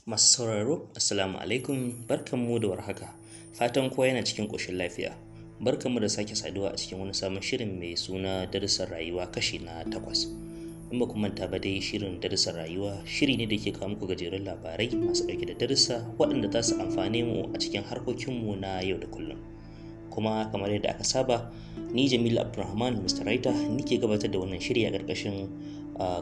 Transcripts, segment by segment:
Masu sauraro, Assalamu alaikum, barkanmu da warhaka. Fatan kowa yana cikin ƙoshin lafiya. Barkanmu da sake saduwa a cikin wani sabon shirin mai suna Darussan Rayuwa kashi na 8. In ba ku manta ba dai, shirin Darussan Rayuwa shiri ne da ke kawo muku gajerun labarai masu ɗauke da darussa waɗanda za su amfane mu a cikin harkokinmu na yau da kullum. Kuma kamar yadda aka saba, ni Jamilu Abdulrahman Mr. Writer ni ke gabatar da wannan shiri a ƙarƙashin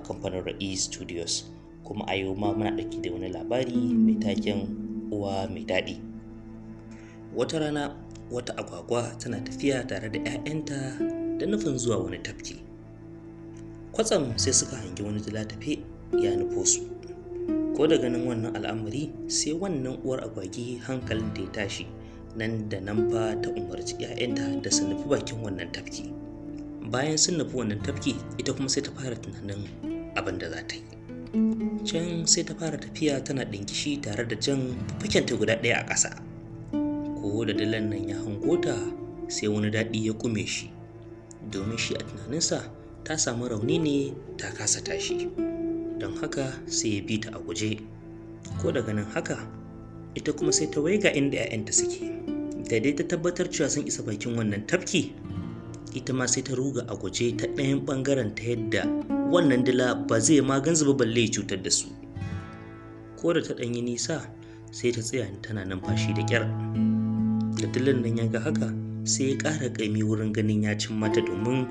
kamfanin Ra'is Studios. Kuma a yau ma muna ɗauke da wani labari mai taken Uwa Mai Daɗi. Wata rana wata agwagwa tana tafiya tare da 'ya'yanta da nufin zuwa wani tafki. Kwatsam sai suka hangi wani dila tafe ya nufo su. Ko da ganin wannan al'amari, sai wannan uwar agwagi hankalin ta ya tashi. Nan da nan fa ta umarci 'ya'yanta da su nufi bakin wannan tafki. Bayan sun nufi wannan tafki, ita kuma sai ta fara tunanin abin da za ta yi. Can sai ta fara tafiya tana ɗingishi tare da jan fuffikenta guda ɗaya a ƙasa. Ko da dilan nan ya hango ta, sai wani daɗi ya ƙume shi, domin shi a tunaninsa ta samu rauni ne ta kasa tashi. Don haka sai ya bi ta a guje. Ko da ganin haka, ita kuma sai ta waiga inda 'ya'yanta suke. Da dai ta tabbatar cewa sun isa bakin wannan tafki, ita ma sai ta ruga a guje ta ɗayan ɓangaren ta yadda wannan dila ba zai ma gansu ba balle ya cutar da su. Ko da ta ɗan yi nisa, sai ta tsaya tana numfashi da ƙyar. Da dilan nan ya ga haka, sai ya ƙara ƙaimi wurin ganin ya cin mata domin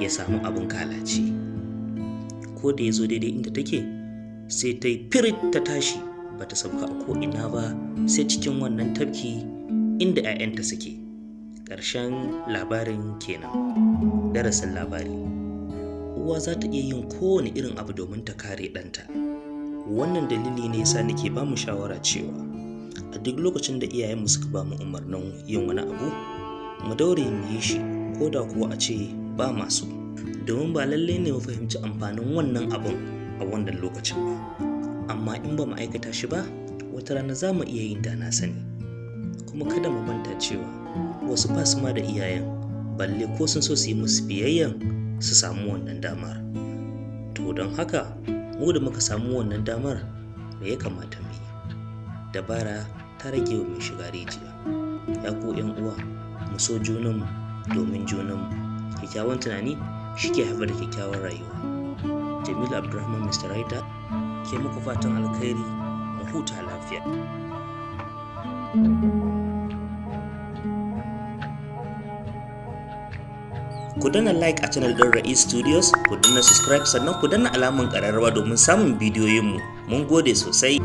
ya samu abin kalaci. Ko da ya zo daidai inda take, sai ta yi firit ta tashi, ba ta sauka a ko'ina ba sai cikin wannan tafki inda 'ya'yanta suke. Ƙarshen labarin kenan. Darasin labari: uwa za ta iya yin kowane irin abu domin ta kare ɗanta. Wannan dalili ne yasa nake ba mu shawara cewa a duk lokacin da iyayenmu suka ba mu umarnin yin wani abu, mu daure mu yi shi, ko da kuwa a ce ba masu, domin ba lallai ne mu fahimci amfanin wannan abun a wannan lokacin ba, amma in ba mu aikata shi ba, wata rana za mu iya yin da na sani. Kuma kada mu manta cewa wasu ba su ma da iyayen, balle ko sun so su yi musu biyayyan su samu wannan damar. To don haka, mu da muka samu wannan damar, me ya kamata mu yi? Dabara ta rage wa mai shiga rijiya. Ya ku 'yan uwa, mu so junanmu domin junanmu. Kyakkyawan tunani shi ke haifar da kyakkyawar rayuwa. Jamilu Abdulrahman Mr. Writer ke muku fatan alkhairi. Mu huta lafiya. Ku danna like a channel ɗin Ra'is Studios, ku danna subscribe, sannan ku danna alamun ƙararrawa domin samun bidiyoyinmu. Mun gode sosai.